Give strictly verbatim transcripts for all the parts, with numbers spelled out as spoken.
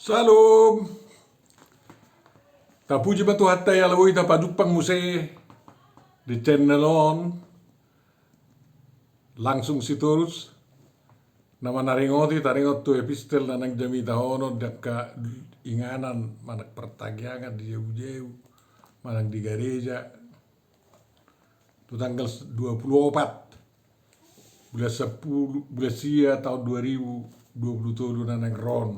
Salam. Tapuji ma Tuhanta i ala boi tapajumpang muse di channel on. Langsung sitorus na manaringoti, taringot tu epistel na naeng jamitahonon di angka inganan manang partangiangan di jabujau manang di gareja tu tanggal dua puluh opat bulan sapuluh, bulan sia, taon dua ribu dua puluh tolu na naeng ro on.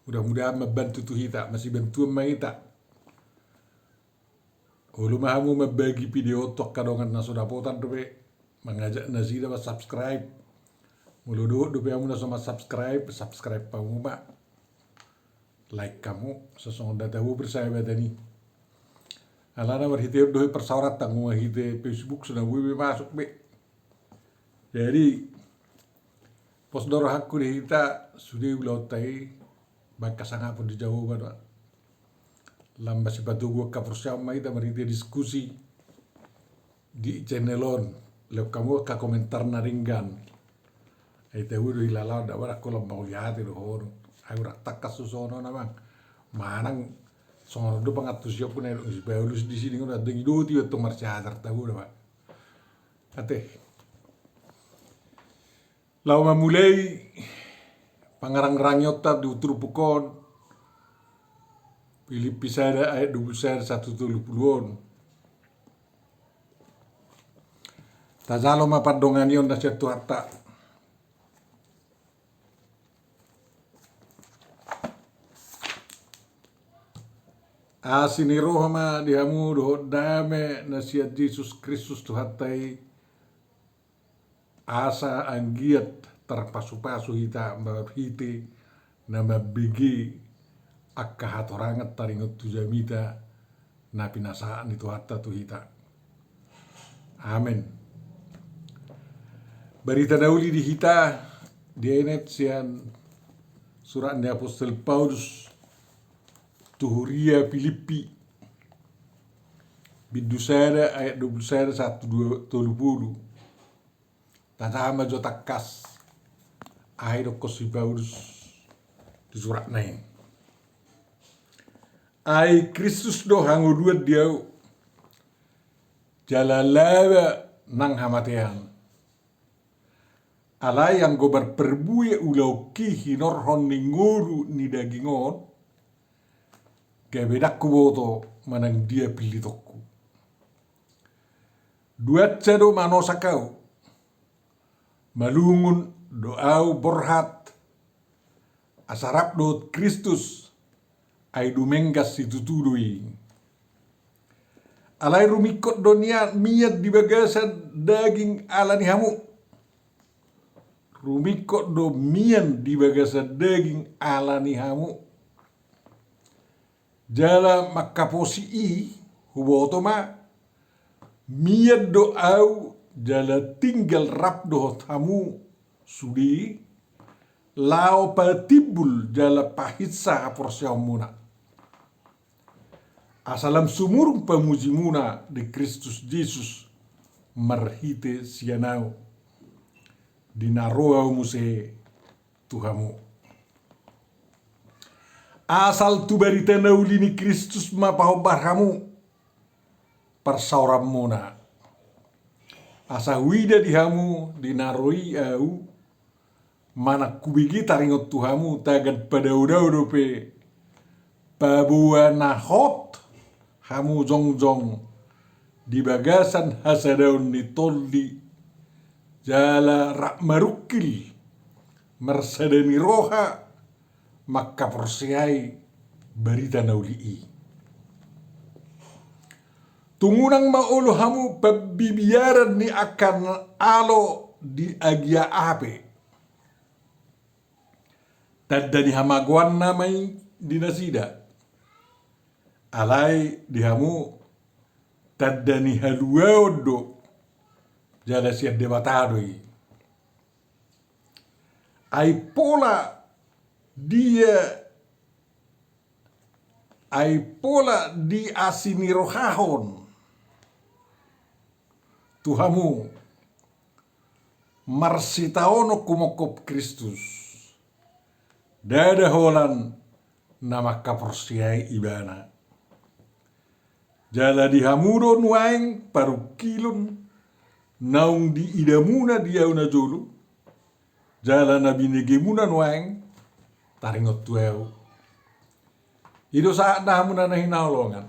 Mudah-mudahan mambantu tu hita, masibantuan ma hita. Olo ma hamu mambagi video on tu angka dongan na so dapotan dope, mangajak nasida mansubscribe. Molo dohot dope hamu na so mansubscribe, subscribe hamu ma. Like hamu, asa songon na tabo persahabatan i. Alana marhite on dohot persaoranta, nunga hite Facebook so na boi be masuk be. Jadi pos do rohangku di hita, sude ulaonta i, baen hasangapon di Jahowa do. Lam masipatogu angka porseaon ma hita marhite diskusi di channel on. Lehon hamu angka komentar na denggan. Ai tabo do hilalaon, dang, barang holan mauliate do ho. Ai hurang tangkas tu songon on, amang. Manang songon on do pangantusionku na nidok ni si Paulus disi, ninna, dang didok i antong marsiajar, tabo do, amang. Ate. Laho mamulai pangarangrangionta di turpuk on, Pilippi sada ayat dua puluh sada sahat tu tolu puluh on. Tajalo ma pandonganion na sian Tuhanta. Asi ni roha ma di hamu dohot dame na sian Jesus Kristus Tuhanta i, asa anggiat tarpasupasu hita marhite na mambege angka hatorangan taringot tu jamita na pinasahat ni Tuhanta tu hita. Amen. Barita na uli di hita dienet sian surat ni apostel Paulus tu huria Pilippi, bindu sada ayat dua puluh sada sahat tu dua, tolu puluh. Tajaha ma jo tangkas aha didokkon si Paulus di suratna i. Ai Kristus do hangoluan di ahu, jala laba nang hamatean. Alai anggo marparbue ulaonki hinorhon ni ngolu ni daging on, gabe dang huboto manang dia pillitonku. Duansa do manosak ahu. Malungun do ahu borhat, asa rap dohot Kristus, ai dumenggan situtu do i. Alai rumingkot do nia-, mian di bagasan daging ala ni hamu. Rumingkot do mian di bagasan daging ala ni hamu. Jala mangkaposi i, huboto ma, mian do ahu jala tinggal rap dohot hamu sude, laho patimbul jala pahinsa haporseaonmuna. Asa lam sumurung pamujimuna di Kristus Jesus marhite sian ahu, di na ro ahu muse tu hamu. Asal tu barita na uli ni Kristus ma pahombar hamu parsaoranmuna. Asa huida di hamu di na ro i ahu, manang hubege taringot tu hamu tagan padaodao dope, paboa na hot hamu jongjong di bagasan hasadaon ni tondi, jala rap marungkil, marsada ni roha, mangkaporseai barita na uli i. Tung unang ma olo hamu pambibiaran ni angka alo di agia aha pe. Tanda ni hamagoanna ma i di nasida. Alai di hamu tanda ni haluaon do, jala sian Debata do i. Ai pola dia, ai pola diasinirohahon tu hamu marsitaonon humongkop Kristus, Ndada holan na mangkaporseai ibana. Jala di hamu do nuaeng parungkilon naung diidamuna di ahu na jolo, jala na binegemuna nuaeng taringot tu ahu. I do sahatna hamu na hinaholongan.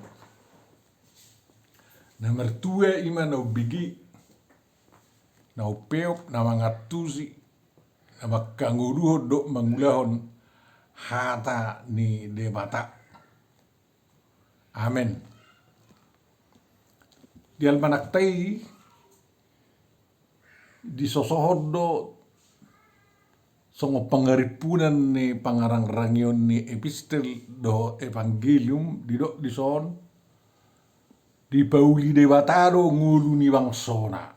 Na martua i ma na umbege, na umpeop, na mangantusi, na mangkangoluhon dohot mangulahon hata ni Debata. Amen. Di almanakta i disosohon do songon pangarimpunan ni pangarangrangion ni epistel dohot evangelium, didok dison, dipauli Debata do ngolu ni bangsona.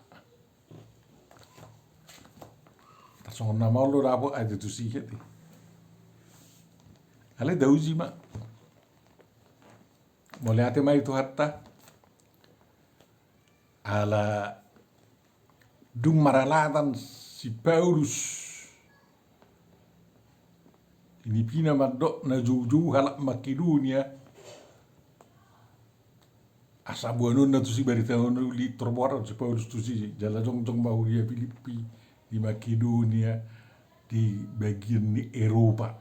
Tarsongon na maol do dapot ai tusi heti. Alai dauji ma. Mauliate ma i Tuhanta. Ala dung maralatan si Paulus, nipina mandok na joujou halak Makedonia. Asa boanonna tusi barita na uli, torboaron si Paulus tusi, jala jongjong ma huria Pilippi di Makedonia di bagian ni Eropa.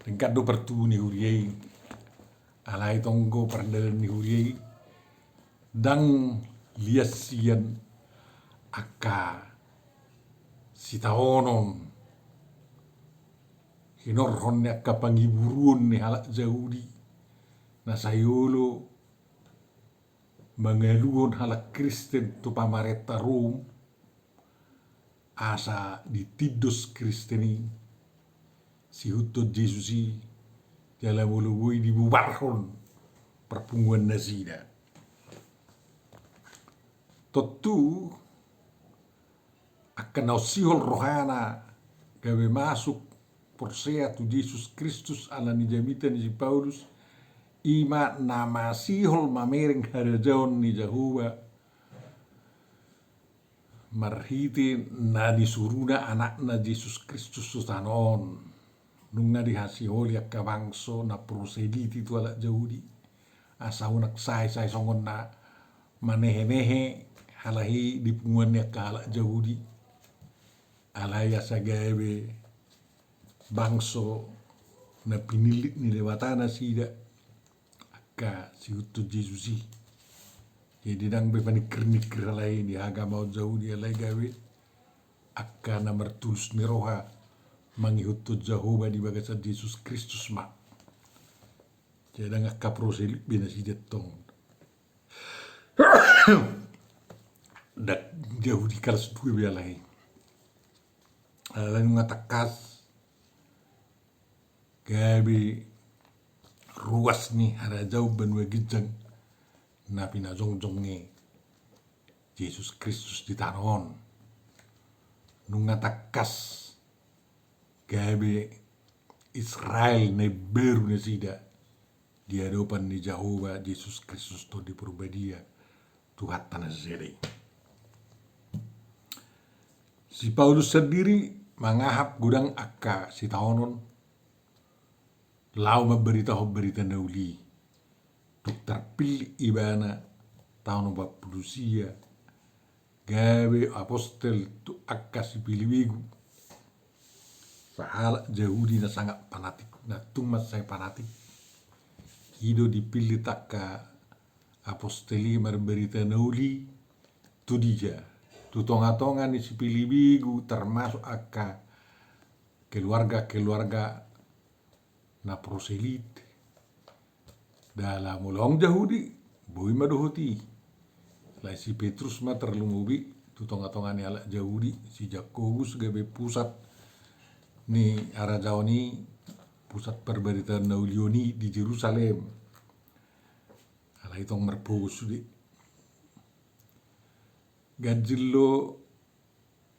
Denggan do partubu ni huria i. Alai tonggo pardalan ni huria i ndang lias sian angka sitaonon hinorhon ni angka pangiburuon ni halak Jahudi na sai olo mangaluhon halak Kristen tu pamarenta Rom, asa ditindos Kristen i sihuthon Jesus i, jala molo boi dibubarhon parpunguan nasida. Tontu angka na sihol rohana gabe masuk porsea tu Jesus Kristus ala ni jamita ni si Paulus, i ma na masihol mamereng harajaon ni Jahowa marhite na nisuruna Anakna Jesus Kristus tu tano on. Nunga dihasiholi angka bangso na proseliti tu halak Jahudi, asa unang sae-sae songon na manehe-nehe halak i di punguan ni angka halak Jahudi. Alai asa gabe bangso na pinillit ni Debata nasida angka sihuthon Jesus i. Jadi ndang be paningkir-ningkir halak i di hagamaon Jahudi, alai gabe angka na martulus ni roha mangihuthon Jahowa di bagasan Jesus Kristus ma. Jadi ndang angka proselit be nasida tong. Ndang Jahudi kalas dua be halak i. Alai nunga tangkas gabe ruas ni harajaon banua ginjang na pinajongjong ni Jesus Kristus di tano on. Nunga tangkas gabe Israel na imbaru nasida di adopan ni Jahowa Jesus Kristus Tondi Porbadia, Tuhanta na sasada i. Si Paulus sandiri mangahap godang angka sitaonon laho mambaritahon barita na uli. Dung tarpillit ibana taon opat pulu sia gabe apostel tu angka sipelebegu, sahalak Jahudi na sangat fanatik, na tung mansai fanatik. I do dipillit angka apostel i marbarita na uli tu dija? Tu tonga-tonga ni sipelebegu, termasuk angka keluarga-keluarga na proselit. Dalam molo adong Jahudi, boi ma dohot i. Alai si Petrus ma tarlumobi tu tonga-tonga ni halak Jahudi, si Jakobus gabe pusat ni harajaon i, pusat parbaritaan na uli on i di Jerusalem. Alai tong marpogos sude. Ganjil do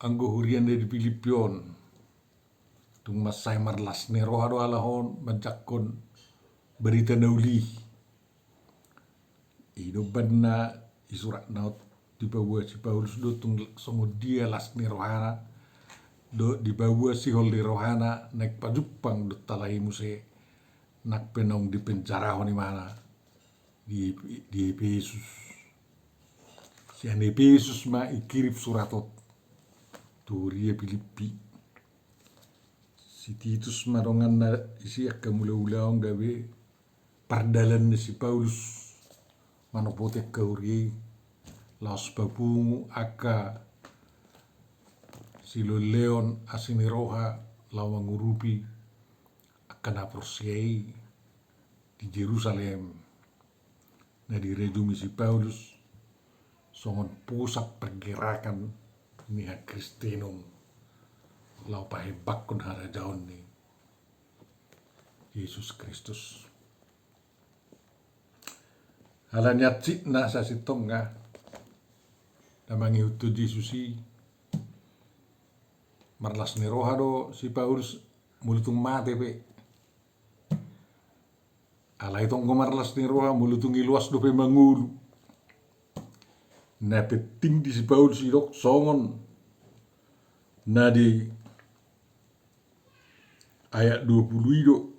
anggo huria na di Pilippi on. Tung mansai marlas ni roha do halak on manjangkon barita na uli. I do umbahen na i suratna on dipaboa si Paulus do tung songon dia las ni rohana dohot dipaboa sihol ni rohana naeng pajumpang dohot halak i muse, nang pe naung dipenjarahon ibana di, di Epesus. Sian Epesus ma ikirim surat on tu huria Pilippi. Si Titus ma donganna, isi angka mulaulaon gabe pardalan ni si Paulus manopoti angka huria i, laos papungu angka silehonlehon asi ni roha laho mangurupi angka na porsea i di Jerusalem, na dirajumi si Paulus songon pusat pergerakan ni hakristenon laho pahembangkon harajaon ni Jesus Kristus. Alani i, hansit na sasintongna na mangihuthon Jesus i, marlas ni roha do si Paulus molo tung mate pe. Alai tong do marlas ni roha molo tung iloas dope mangolu. Na penting di si Paulus i didok songon na di ayat dua puluh i do.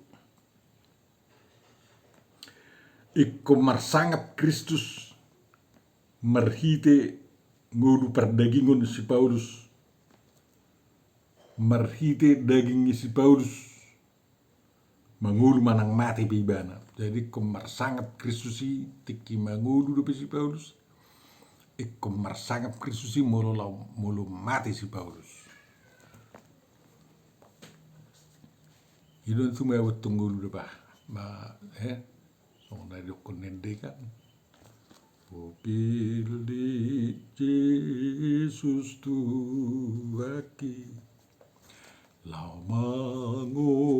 Ingkon marsangap Kristus marhite ngolu pardagingon si Paulus. Marhite daging ni si Paulus mangolu manang mate pe ibana. Jadi ingkon marsangap Kristus i tingki mangolu dope si Paulus. Ingkon marsangap Kristus i molo, molo mate si Paulus. I do na tumabo tong ngolu do bah. Ma, eh, songon na didokkon ni ende kan. Popil di Jesus Tuhan i, laho mangoloi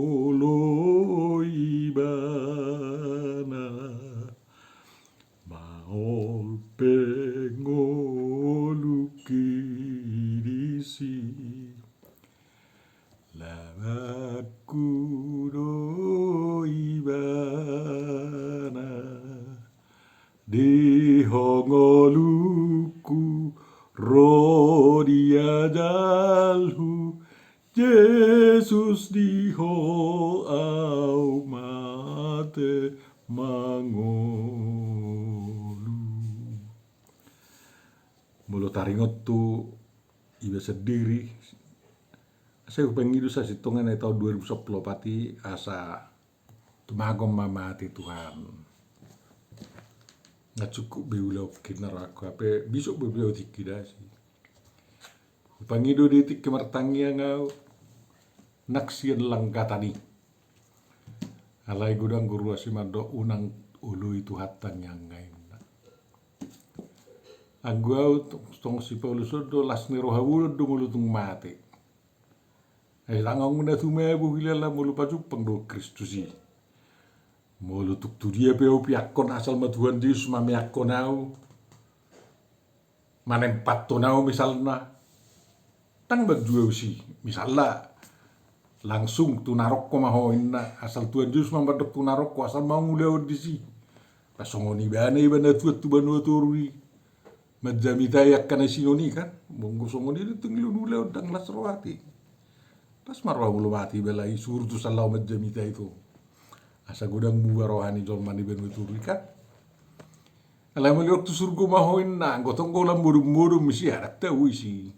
ibana, maol pe ngolungki disi. Lamakku do ibana, di ho ngolungku ro di ajalhu, Jesus di ho au mate mangolu. Molo taringot tu iba sendiri, sai hupangido sasintongna na di taon dua ribu sampulu opat i asa tumagon ma mate Tuhan. Nga cukup be ulaonki na rohangku, hape bisuk be ulaonki disi. Hupangido di tingki martangiang au, nang sian langgatan i. Alai godang do ruas i mandok unang oloi Tuhanta tangiangna. Anggo au tong, tong si Paulus on do las ni roha bolon do molo tung mate. Ai ndang adong na tumabo hilala molo pajumpang dohot Kristus i. Molo tung tu dia pe au peakkon asal ma Tuhan Jesus mameakkon au, manempathon au misalna. Ndang manjua usi, misalna langsung tu narokko ma ho inna, asal Tuhan Jesus ma mandok tu narokko, asal ma ulaon disi. Pas songon ibana, ibana tuat tu banua toru i. Manjamitai angka na sinon i kan. Molo songon i do tung ulaon ndang las roha i. Pas ma roha molo mate iba laho isuru tu san laho manjamitai tu. Asa godang muba roha ni jolma na di banua toru i kan. Alai molo tu surgo ma ho inna, anggo tong do lam modom-modom isi adat tau isi.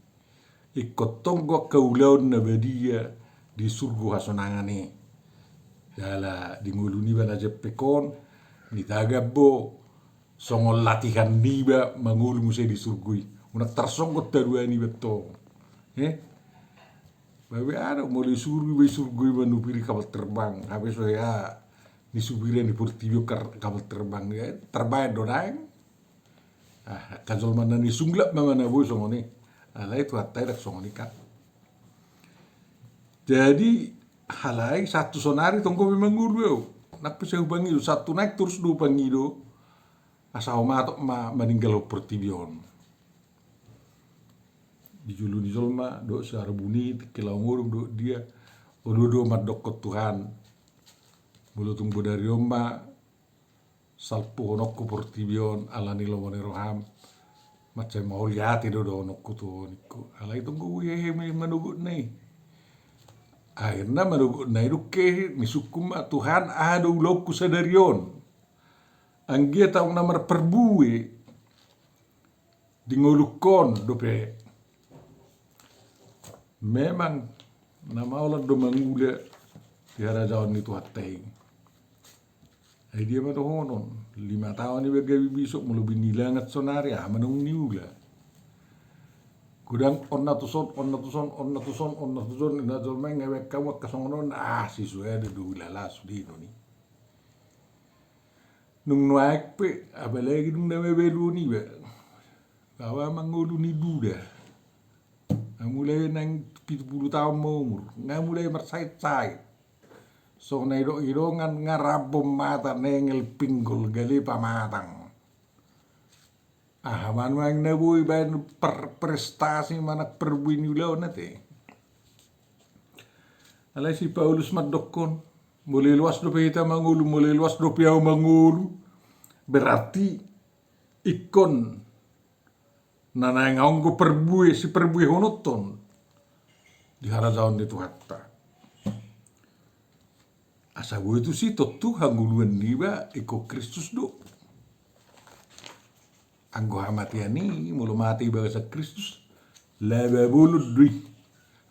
Ingkon tong do angka ulaon na badia di surgo hasonangan i. Jala di ngolu niba na jempek on, nitagam do songon latihan niba mangolu muse di surgo i. Unang tarsonggot haduan niba tong. Eh? Babe adong molo isuru iba di surgo i manupiri kapal terbang. Hape so hea nisupiran di portibi on kar-, kapal terbang. Ya, tarbaen do daeng. Ah, angka jolma na nisulap ma manang boi songon i. Alai Tuhanta i ndang songon i kan. Jadi, alai sahat tu sonari tong do be mangolu au. Nang pe sai hupangido, sahat tu nai torus do hupangido. Asa ho ma tong ma maninggalhon portibi on. Di jolo ni jolma, dohot si Arbuni, tingki laho modom dohot dia. Olo do mandokkon Tuhan. Molo tung bodari on ma, salpuhononku portibi on, ala ni lomo ni roham. Mansai mauliate do dohononku tu ho ningku. Alai tong do boi hehe ma-, manogotna i. Akhirna manogot nai do kehe, nisungkun ma, Tuhan, aha do ulaonku sadari on? Anggiat ahu na marparbue di ngolungkon dope. Memang na maolan do mangula di harajaon ni Tuhanta i. Ai dia ma dohonon, lima taon iba gabe bisop, molo binilangan sonari, aha ma naung niula? Godang on na tuson, on na tuson, on na tuson, on na tuson, na jolma i nga baen hamu angka songon on, ah, sisuada do ulala sude do ni. Nung nuaeng pe, apalagi nung na mabalu on iba, bawa mangolu ni duda. Nga mulai naeng pitu pulu taon ma umur, nga mulai marsait-sait. Songon na idok-idongan nga rambon mata, nengel pinggol, gale pamatang. Aha ma nuaeng na boi baen per-, prestasi manang parbue ni ulaon ate? Alai si Paulus mandokkon, molo iloas dope hita mangolu, molo iloas dope ahu mangolu, berarti ingkon na naeng adong do parbue, siparbuehononton di harajaon ni Tuhanta. Asa boi tusi tontu hangoluan niba ingkon Kristus do. Anggo hamatean i molo mate di bagasan Kristus, laba bolon do i,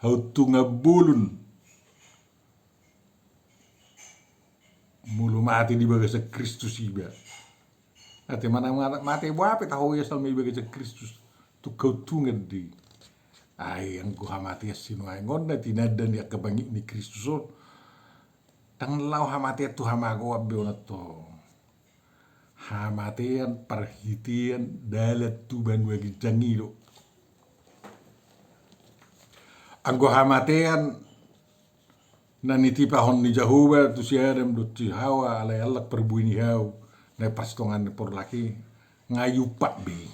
hauntungan bolon. Molo mate di bagasan Kristus iba. Ate manang ma-, mate boha pe taho i asal ma di bagasan Kristus, tung hauntungan do i. Ai anggo hamatean sinuaeng on na tinanda ni angka pangido ni Kristus on, ndang laho hamatean tu hamagoan be on antong. Hamatean parhitean dalan tu banua ginjang i do. Anggo hamatean na nitipahon ni Jahowa tu si Adam dohot si Hawa, alai allak parbue ni hau na parsitongaan ni porlak i, nga iumpat be i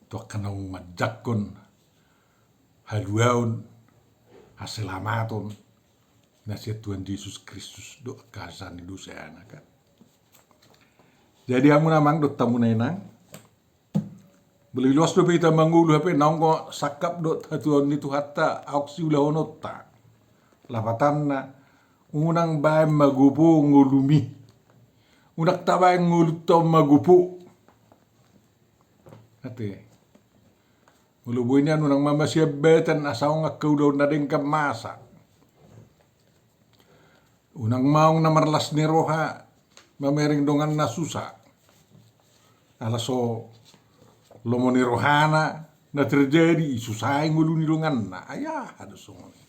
tu angka naung manjangkon haluaon, haselamaton na sian Tuhan Jesus Kristus dohot angka hasesaan ni dosana, kan. Jadi hamu na amang dohot hamu na inang, molo iloas dope hita mangolu hape naung sangkap dohot hatuaon ni Tuhanta, aok siulahononta. Lapatanna, unang baen magopo ngolumi. Unang tabaen ngolunta on magopo. Ate. Molo boi nian unang ma masiambatan asa adong angka ulaon na denggan masa. Unang ma adong na marlas ni roha mamereng dongan na susa. Ala so lomo ni rohana na terjadi, isusai ngolu ni donganna. Ai aha do songon i?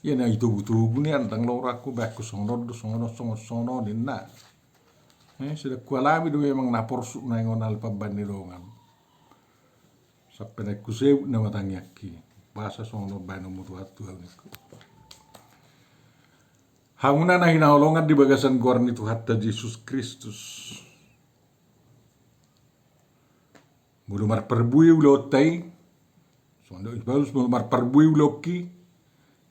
Ia na itogutogu nian, ndang lorakku baenku songon on do, songon on, songon, songon on ninna. Eh, sudah kualami do memang na porsuk na ingon alpa ban ni dongan. Sampe naeng kusebut nama tangiangki. Boasa songon on baenonmu Tuhan, Tuhan ningku. Hamuna na hinaholongan di bagasan goar ni Tuhanta Jesus Kristus. Molo marparbue ulaonta i, songon dok i Paulus, molo marparbue ulaonki,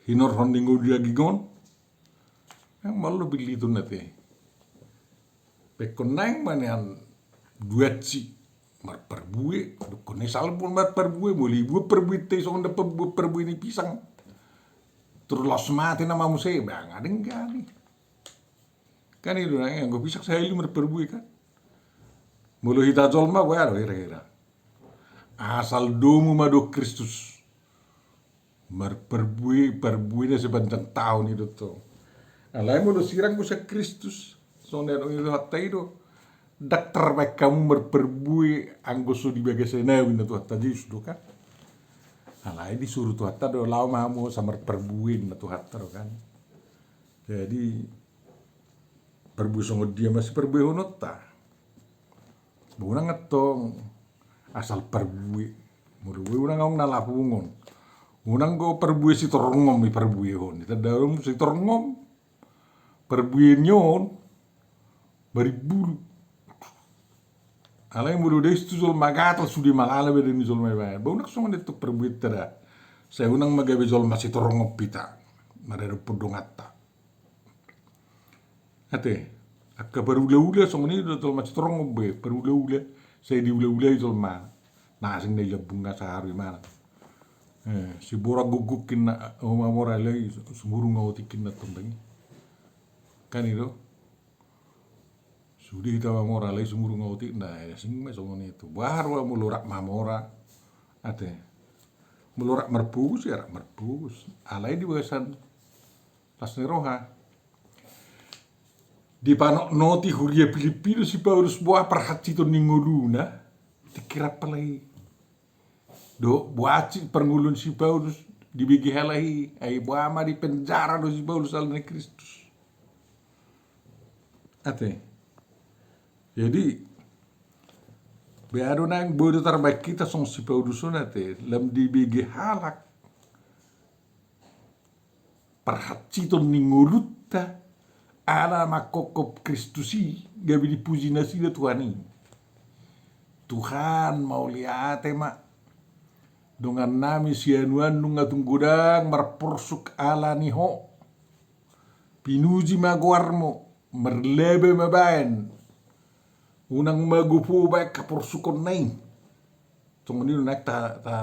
hinorhon ni ngolu daging on, memang malo billiton ate. Pekon naeng ma nian duansi marparbue, dokkon na i sala pun marparbue, molo ibuat parbuenta i songon na parbue, parbue ni pisang. Torus laos mate nama muse, ba nga denggan i. Kan i do nang anggo pisang sahali marparbue kan. Molo hita jolma boha do hira-hira. Asal domu ma dohot Kristus. Marparbue, parbue na sepanjang taon i do tong. Alai molo sirang do sian Kristus, songon na adong i do hata i do. Ndang tarbaen hamu marparbue anggo so di bagasan au ninna Tuhanta Jesus do kan. Alai disuru Tuhanta do laho ma hamu asa marparbue ninna Tuhanta do kan. Jadi parbue songon dia ma siparbuehononta? Unang antong asal parbue. Molo bue unang adong na lapungon. Unang do parbue sitorngom i parbuehon. Tanda on sitorngom. Parbue ni on marimbulu. Alai molo dais tu jolma gatal sude malala badan ni jolma i baen. Ba unang songon i antong parbuenta da. Sai unang ma gabe jolma sitorngom hita maradophon donganta. Ate, angka parulaula songon i do jolma sitorngom be, parulaula, sai diulaulai jolma. Na asing na i lambung nga saharu i manang. Eh, si borat guguk inna, oh, mamora lai sumurung otik inna tondang i. Kan i do. Sude hita mamora lai sumurung otik inna, eh, asing ma songon i tu. Boha roha molo rap mamora. Ate. Molo rap marpogos, ya rap marpogos. Alai di bagasan las ni roha. Dipanotnoti huria Pilippi do si Paulus boha parhansiton ni ngoluna. Tingki rap alai. Do, boha hansit parngoluon si Paulus dibege halak i, ai boha ma dipenjara do si Paulus ala ni Kristus. Ate. Jadi, beha do nang boi do tarbaen hita songon si Paulus on ate, lam dibege halak parhansiton ni ngolunta, ala mangkophop Kristus i, gabe dipuji nasida Tuhan i. Tuhan, mauliate ma. Dongannami sianuan nunga tung godang marporsuk ala ni ho. Pinuji ma goarmu, marlebe ma baen. Unang ma gopo baen haporsukonna i. Songon i do naek ta, ta,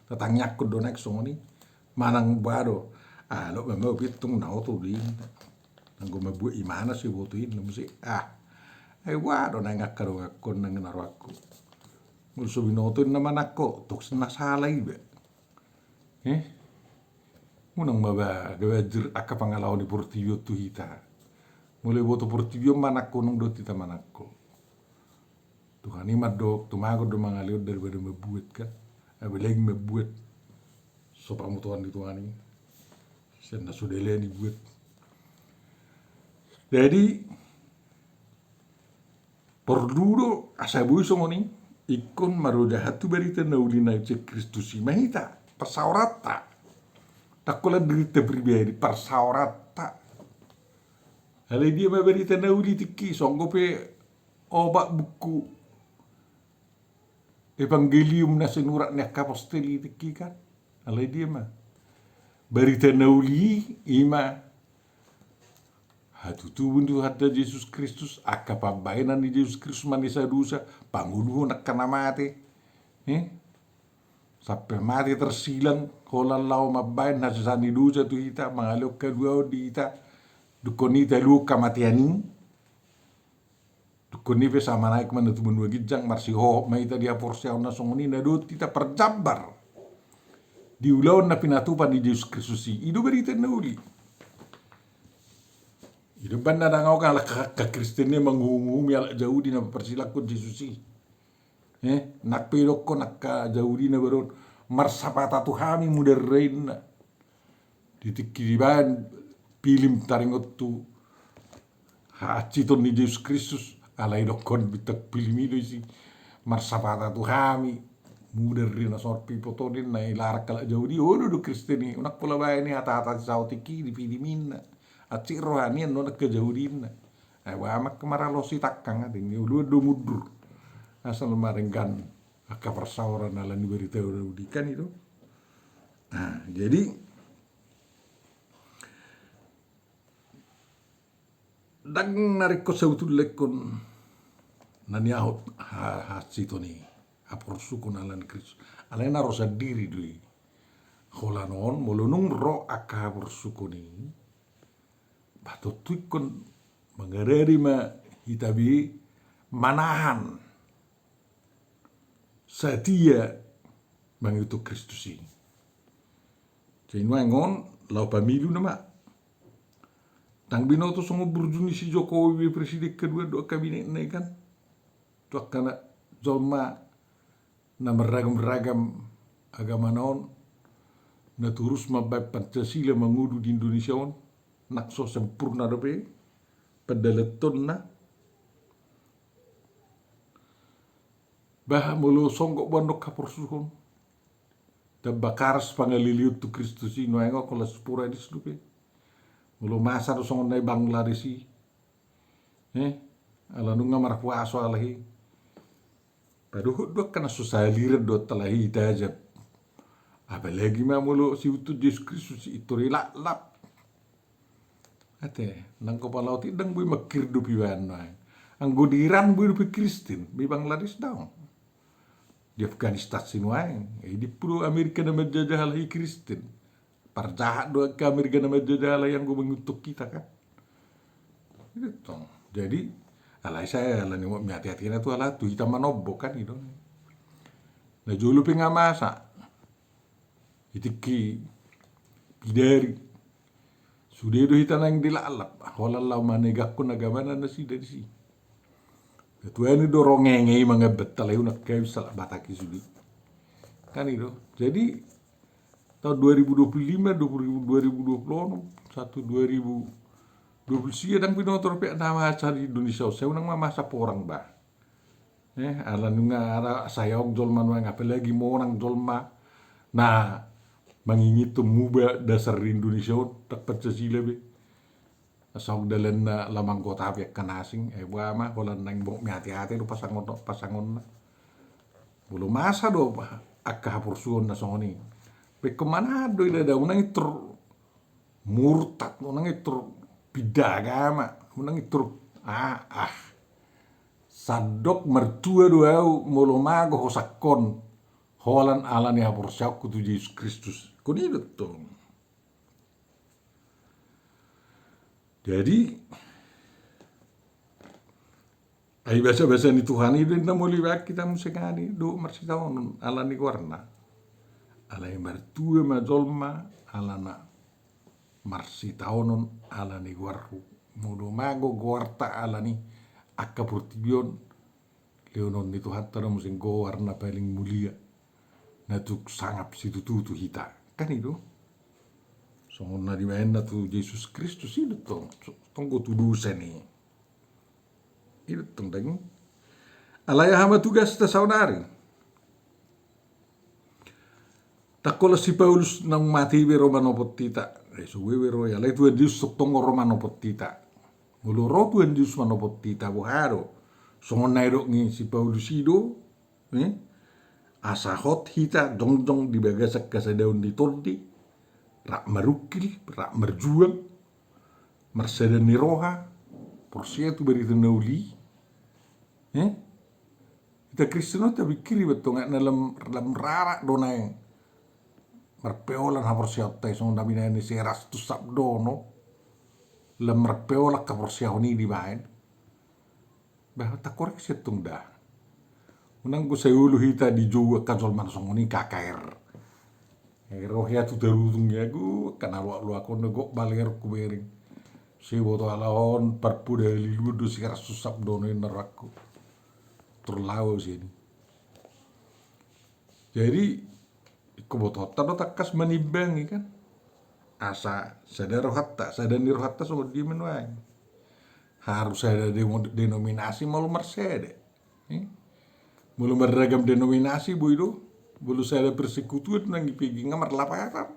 tatangiangkon do naek songon i. Manang boha do. Ah, lo memang pintung na oto do i. Nanggo mambuat imana so iboto i na muse. Ah. Ai boha do naeng angka dongankon nang na rohangku. Molo so binoto inna manang ho, tok na sala iba. Eh? Unang ma ba gabe anjir angka pangalaho ni portibi on tu hita. Molo iboto portibi on manang ho, unang dohot hita manang ho. Tuhan i mandok, tumagon do mangalehon daripada mambuat kan. Apalagi mambuat so pamotoan ni Tuhan i. Sian na so dailan ibuat. Jadi, porlu do asa boi songon i, ingkon marojahan tu barita na uli na sian Kristus i ma hita. Parsaoranta. Ndang holan dirinta pribadi, parsaoranta. Alai dia ma barita na uli tingki, songon pe opat buku Evangelium na sinurat ni angka apostel i tingki kan. Alai dia ma. Barita na uli i, i ma hatutubun ni Tuhanta Jesus Kristus, angka pambahenan ni Jesus Kristus manesa dosa, pangoluhon angka na mate. Eh? Sampe mate tarsilang, holan laho mambahen hasesaan ni dosa tu hita, mangalehon haluaon di hita, dungkon i taluhon hamatean i. Dungkon i pe sa manaek ma na tu banua ginjang, marsihohot ma hita di haporseaon na songon i, na dohot hita parjambar di ulaon na pinatupa ni Jesus Kristus i. I do barita na uli. I do umbahen na dang ahu kan halak, halak Kristen i manguhum-uhumi halak Jahudi na parsilangkon Jesus i. Eh, nang pe idokkon angka Jahudi na baru on, marsapata tu hami mudarra inna. Di tingki dibaen pilim taringot tu hahansiton ni Jesus Kristus, alai dokkon bintang pilim i do isi. Marsapata tu hami, mudar do na songon pipotonin na i larak halak Jahudi, olo do Kristen i, unang pola baen i hata-hata si saotik i di pilim inna. Hansit roha ni annon angka Jahudi inna. Ai boha ma angka maralosi tangkang ate, ni uluan do mundur. Asal ma denggan angka parsaoran ala ni barita na uli kan i do. Nah, jadi, dang na ringkot sabutulna ingkon na niahot ha-, hahansiton i, haporsukon ala ni Kristus. Alai na ro sandiri do i. Holan on, molo nunga ro angka haporsukon i, ba tontu ingkon mangarade ma hita be manahan satia mangihuthon Kristus i. Jadi nuaeng on laho pamilu nama. Ndang binoto songon burju ni si Jokowi be presiden kedua dohot kabinetna i kan. Tu angka na jolma na marragam-ragam agamana on, na torus mambaen Pancasila mangolu di Indonesia on, nang so sempurna dope pandalanonna. Bah, molo songgop boan do haporsukon, tamba karas pangaleleon tu Kristus i, nuaeng on holan sporadis dope. Molo masa do songon na i Bangladesh i, eh, ala nunga marpuaso halak i. Padohot do angka na so saliran dohot halak i tajam. Apalagi ma molo sihuthon Jesus Kristus i, pintor i laklap. Ate, nang kopala otik ndang boi mangkir dope ibaen nuaeng. Anggo di Iran boi dope Kristen, di Bangladesh daong. Di Afganistan sinuaeng, eh, di pulo Amerika na manjajah halahi Kristen. Parjahat do angka Amerika na manjajah halahi anggo mangihuthon hita kan. Gitu tong. Jadi, alai sai ala ni mauliate-ate na tu halak tu hita manombo kan i do. Na jolo pe nga masa. Di tingki pidari. Sude do hita naeng dilalap. Holan laho manegakkon agamana nasida disi. Ketua ni do rongenge i mangambat alai unang kawin sahalak Batak i sude. Kan i do. Jadi tahun dua ribu dua puluh lima, dua puluh, dua ribu dua puluh enam, satu dua ribu dua puluh sia dang binoto dope na masa di Indonesia on, sai unang ma masa porang bah. Eh, ala nunga ara sai aong jolma nuaeng, apalagi monang jolma na manginginhon muba dasar di Indonesia on, dang Pancasila be. Asa aong dalanna lamang kota pe angka na asing, eh, boha ma holan naeng mauliate-ate do pasangon, pasangonna. Molo masa do angka haporsuon na songon i. Pe ingkon manahan do i da, unang intor murtad, unang intor pinda agama, unang intor ah, ah. Sandok martua do au molo mago hosangkon holan ala ni haporseaonku tu Jesus Kristus. Ingkon i do tong. Jadi, ai basa-basa ni Tuhan i do na molo ibaen hita muse kan i do marsitaonon ala ni goarna. Alai martua ma jolma ala na marsitaonon ala ni goarhu. Molo mago goarta ala ni angka portibi on, lehonon ni Tuhanta do muse goar na paling mulia na tuk sangap situtu tu hita. Kan i do. Songon na dibaenna tu Jesus Kristus i do tong. Tong do tu dosa ni. I do tong daging. Alai aha ma tugasta saonari? Ndang holan si Paulus naung mate be ro manopot hita. Eh, so boi be ro i, alai Tuhan Jesus tongtong ro manopot hita. Molo ro Tuhan Jesus manopot hita boha do? Songon na didok ni si Paulus i do, eh? Asa hot hita jongjong di bagasan hasadaon ni tondi, rap marungkil, rap marjuang, marsada ni roha, porsea tu barita na uli. Eh? Hita Kristen on tapingkiri betong na lam, lam rara do naeng marpeolan haporseaonta i songon na binaen ni si Erastus Sabdono. Lam marpeolan haporseaon i dibaen. Bah, takoreksi tong da. Unang go sai olo hita dijou angka jolma na songon i K K R. Ro hea tu Tarutung i, agu angka na loak-loak on, gok bale ro hubereng. Sai huboto ala on parpoda haliluon do si Erastus Sabdono i na rohangku. Tor laho sian i. Jadi ingkon botoonta do tangkas manimbangi kan. Asa sada rohanta, sada ni rohanta songon dia ma nuaeng. Harus sada demo-, denominasi molo marsada. Eh? Molo marragam denominasi boi do, molo sada persekutuan nang dipege nga marlapatan.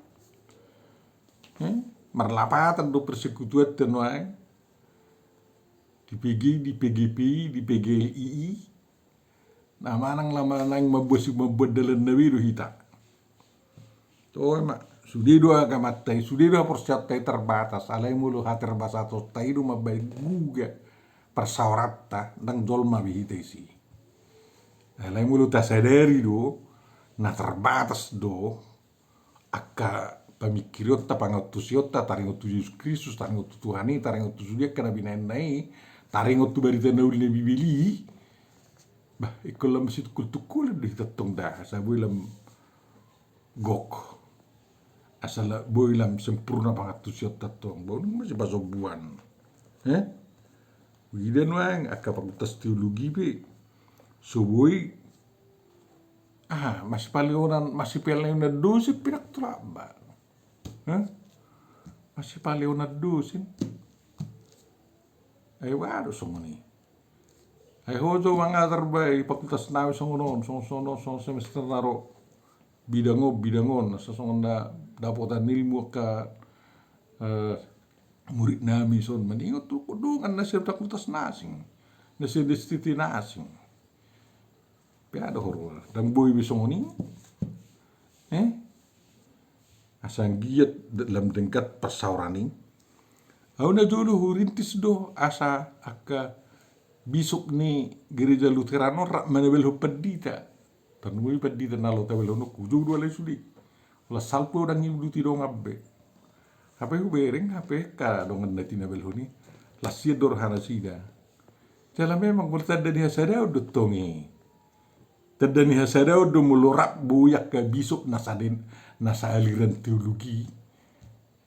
Eh? Marlapatan do persekutuanta nuaeng. Dipege, di P G P, di P G L I I. Na manang na manang mamboan si, mamboan dalan na be do hita. Toe ma, sude do agamanta i, sude do haporseaonta i terbatas, alai molo haterbatasonta i do mambaen guga parsaoranta, ndang jolma be hita disi. Alai molo tasadari do na terbatas do angka pamingkirionta, pangantusionta, taringot tu Jesus Kristus, taringot tu Tuhan i, taringot tu sude angka na binaenna i, taringot tu barita na uli na Bibel i. Bah, ingkon lam situngkul-tungkulan do hita tong da, asa boi lam gok. Asa la-, boi lam sempurna pangantusionta tong. Boi ma sipasombuan. Eh? Ida nuaeng angka fakultas teologi pe so boi. Ah, masih paleonan, masih paleonan dosen pe ndang tolap ba. Hah? Masih paleonan dosen. Ai boha do songon i. Ai ho jo mangajar ba i fakultas nami songon on, songon, songon, songon semester na ro. Bidang on, bidang on, asa songon na dapotan ilmu angka, eh, murid nami son. Maningot tu dongan na sian fakultas na asing. Na sian S T T na asing. Pe adong horbo, ndang boi be songon i. Eh? Asa anggiat lam denggan parsaoran i. Au na jolo hurintis do asa angka bisop ni Gereja Lutheran on rap manabalhon pandita. Tarlumobi pandita na laho tabalhononku, jou do alai sude. Las salpu au ndang diuduti dongan be. Hape hubereng, hape angka dongan na tinabalhon i, las sian do rohanasida. Jala memang molo tanda ni hasadaon do tong i. Tanda ni hasadaon do molo rap boi angka bisop na saden, na saaliran teologi,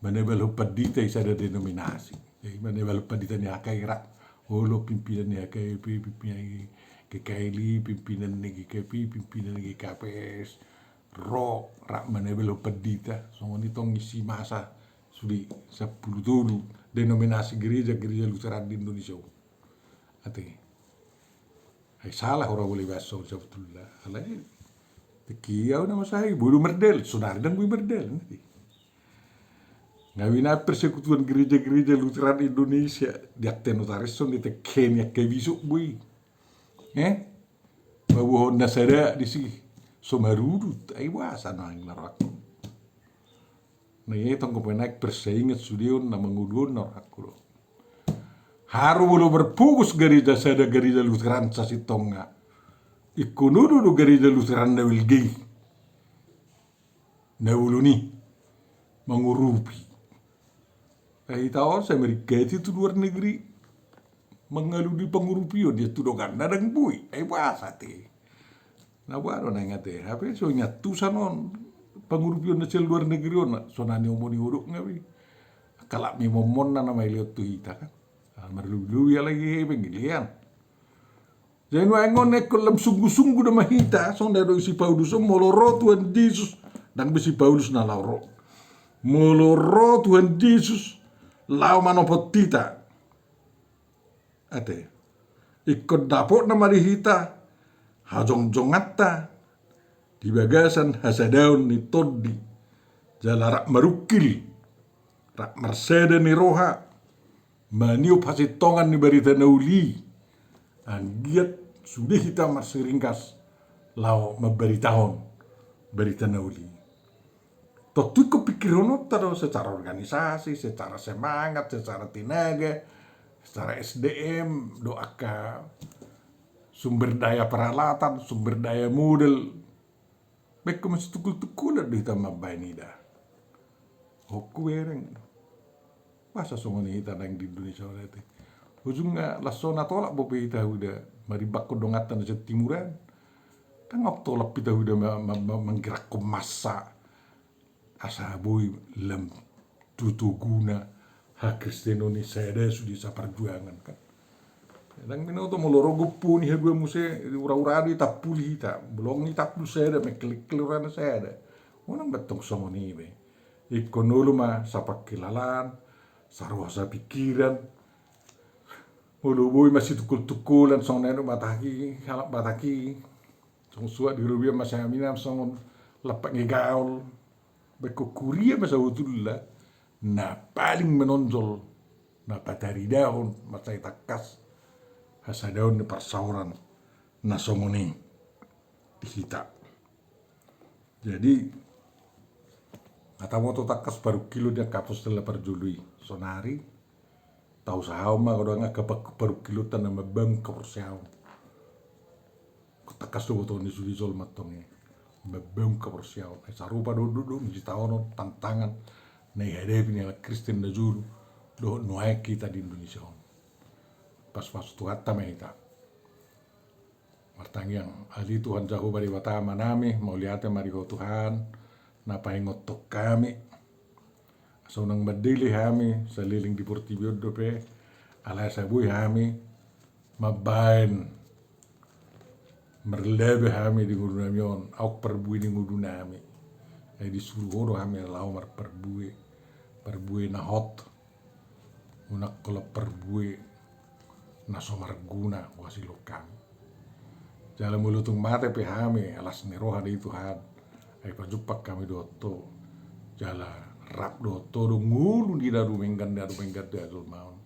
manabalhon pandita i sada denominasi. Jadi manabalhon pandita ni H K I rap, olo pimpinan ni H K I P, pimpinan ni G K L I, pimpinan ni G K P, pimpinan ni G K P S, ro rap manabalhon pandita. Songon i tong isi masa sude sampulu tolu denominasi gereja, gereja Lutheran di Indonesia on. Ate. Ai sala hora bole baso sabotulna. Alai tingki au na masa i boi do mardalan, sonari ndang boi mardalan. Nga binaen persekutuan gereja-gereja Lutheran Indonesia, di akte notaris on ditingki ni angka bisop boi. Eh? Paboahon na sada disi so marudut, ai boasa naeng na rohangku. Na ia tong pe naeng persaingan sude on na mangudut on na rohangku do. Haru molo marpogos gereja sada gereja Lutheran sasintongna. Ingkon olo do gereja Lutheran na balga i. Na olo ni mangurupi. Ai hita on sai marikati tu luar negeri. Mangalului pangurupion dia tu donganna ndang boi. Ai boasa te. Na boha do naeng ate, hape so ingat tu sanon pangurupion na sian luar negeri on, sonari omoni odok nga be. Kalak mi momon na nama ilehon tu hita kan. Ah, marlubi-lubi alai hepeng ilean. Jadi nuaeng on ingkon lam sungguh-sungguh do ma hita, songon na didok si Paulus on, molo ro Tuhan Jesus, ndang be si Paulus na laho ro. Molo ro Tuhan Jesus, laho manopot hita. Ate. Ingkon dapotna ma di hita hajongjonganta di bagasan hasadaon ni tondi, jala rap marungkil, rap marsada ni roha, maniop hasintongan ni barita na uli, anggiat sude hita marsiringgas laho mambaritahon barita na uli. Tontu ingkon pingkirononta do secara organisasi, secara semangat, secara tenaga, secara S D M, do angka sumber daya peralatan, sumber daya modal. Baen ma situngkol-tungkolan do hita mambaen i da. Hokku bereng. Masa songon i hita naeng di Indonesia on ate. Ujungna laos so na tolap dope hita huida marimbangkon donganta na sian timuran. Ndang tolap hita huida ma-, ma-, ma-, manggerakkon massa. Asa boi lam tutu guna hakristenon i sada sude saparjuangan kan. Ndang binoto molo ro gompu ni haduan muse ura-ura do i tampuli hita. Bolong i tampul sada, mengkel-engkel urana sada. Unang bantong songon i be. Ingkon olo ma sapangkilalaan, saroha sapingkiran. Molo boi ma situngkol-tungkolan songon na didok Batak i, halak Batak i. Songon suhat di robean ma siaminam songon lampak ni gaol. Baen huria ma sabotulna na paling menonjol na pataridahon mansai tangkas hasadaon ni parsaoran na songon i di hita. Jadi nga taboto tangkas parungkilon ni angka apostel na parjolo i. Sonari tausahahon ma godang angka pa-, parungkilonta na mambangun haporseaon. Tangkas do botoon ni sude jolma antong i mambangun haporseaon. Ai sarupa do duduk ni sitaonon tantangan na ihadapi ni halak Kristen na jolo dohot nuaeng hita di Indonesia on. Pasupasu Tuhanta ma hita. Martangiang. Ale Tuhan Jahowa Debata Amanami, mauliate ma di Ho Tuhan na paingothon hami. Asa unang mandele hami saleleng di portibi on dope, alai asa boi hami mambaen marlabe hami di ngolunami on, aut parbue ni ngolunami. Ai disuru Ho do hami laho marparbue, parbue na hot. Unang holan parbue na so marguna huhasilhon hami. Jala molo tung mate pe hami, las ni roha do i Tuhan. Ai pajumpang hami dohot Ho. Jala rap dohot Ho do ngolu ni na dumenggan, na dumenggan di jolma on.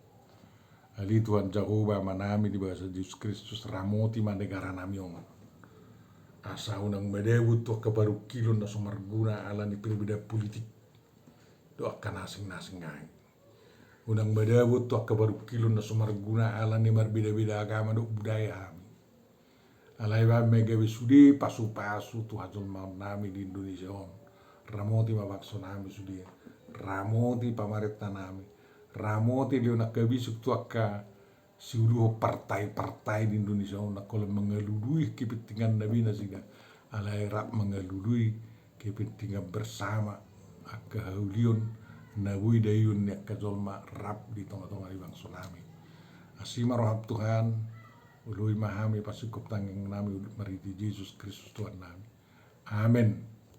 Ale Tuhan Jahowa Amanami di bagasan Jesus Kristus, ramoti ma negaranami on. Asa unang madapot tu angka parungkilon na so marguna ala ni perbedaan politik dohot angka na asing-asing nai. Unang madapot tu angka parungkilon na so marguna ala ni marbeda-beda agama dohot budaya hami. Alai bahen ma i gabe sude pasupasu tu hajolmaonnami di Indonesia on. Ramoti ma bangsonami sude, ramoti pamarentanami, ramoti lehon angka bisuk tu angka siuluhon partai-partai di Indonesia on, angka na mangalului kepentinganna be nasida, alai rap mangalului kepentingan bersama, angka haulion na boi daion ni angka jolma rap di tonga-tonga ni bangsonami. Asi ma roham Tuhan, oloi ma hami, pasingkop tangiangnami marhite Jesus Kristus Tuhannami. Amen.